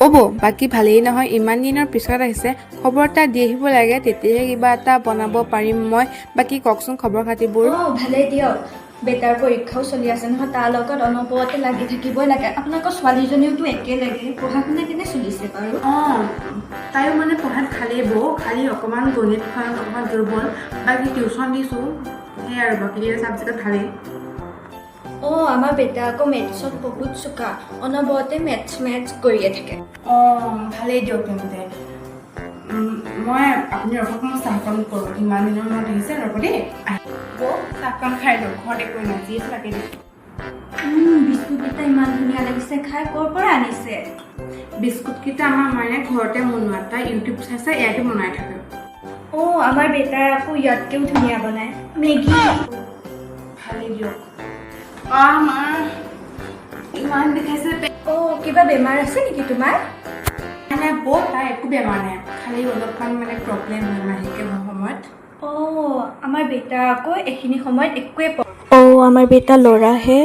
অ' বৌ, বাকী ভালেই নহয়? ইমান দিনৰ পিছত আহিছে, খবৰ এটা দি আহিব লাগে, তেতিয়াহে কিবা এটা বনাব পাৰিম মই। বাকী কওকচোন খবৰ খাতিবোৰ। অঁ, ভালেই দিয়ক। বেটাৰ পৰীক্ষাও চলি আছে নহয়, তাৰ লগত অনবৰতে লাগি থাকিবই লাগে। আপোনালোকৰ ছোৱালীজনীওতো একেলগে পঢ়া শুনা কেনে চলিছে বাৰু? অঁ, তাইও মানে পঢ়াত ভালেই বৌ, খালি অকণমান গণিতখনত অকণমান দুৰ্বল। বাকী টিউশ্যন দিছোঁ, সেয়াই আৰু। বাকী কেইটা ছাবজেক্টত ভালেই। অঁ, আমাৰ বেটা আকৌ মেথছত বহুত চোকা, অনবৰতে মেথছ মেথছ কৰিয়ে থাকে। অঁ, ভালেই দিয়ক তেন্তে। মই আপুনি ৰখক, মই চাহকণ কৰোঁ। ইমান দিনৰ মূৰত আহিছে, ৰ'ব দেই। বৌ, চাহকণ খাই লওক। ঘৰত একো নাই, যি আছে তাকে দিছোঁ। বিস্কুটকেইটা ইমান ধুনীয়া লাগিছে খাই, ক'ৰ পৰা আনিছে? বিস্কুটকেইটা আমাৰ মায়ে ঘৰতে বনোৱা। তাই ইউটিউব চাই চাই ইয়াতে বনাই থাকে। অঁ, আমাৰ বেটাই আকৌ ইয়াতকৈও ধুনীয়া বনায় মেগী। ভালেই দিয়ক। অঁ মা, ইমান বিষাইছে পেট। অঁ, কিবা বেমাৰ আছে নেকি তোমাৰ? নাই বৌ, তাই একো বেমাৰ নাই, খালি অলপমান মানে প্ৰব্লেম হয় মাহেকীয়া হোৱা সময়ত। অঁ, আমাৰ বেটা আকৌ এইখিনি সময়ত একোৱে। অঁ, আমাৰ বেটা ল'ৰাহে।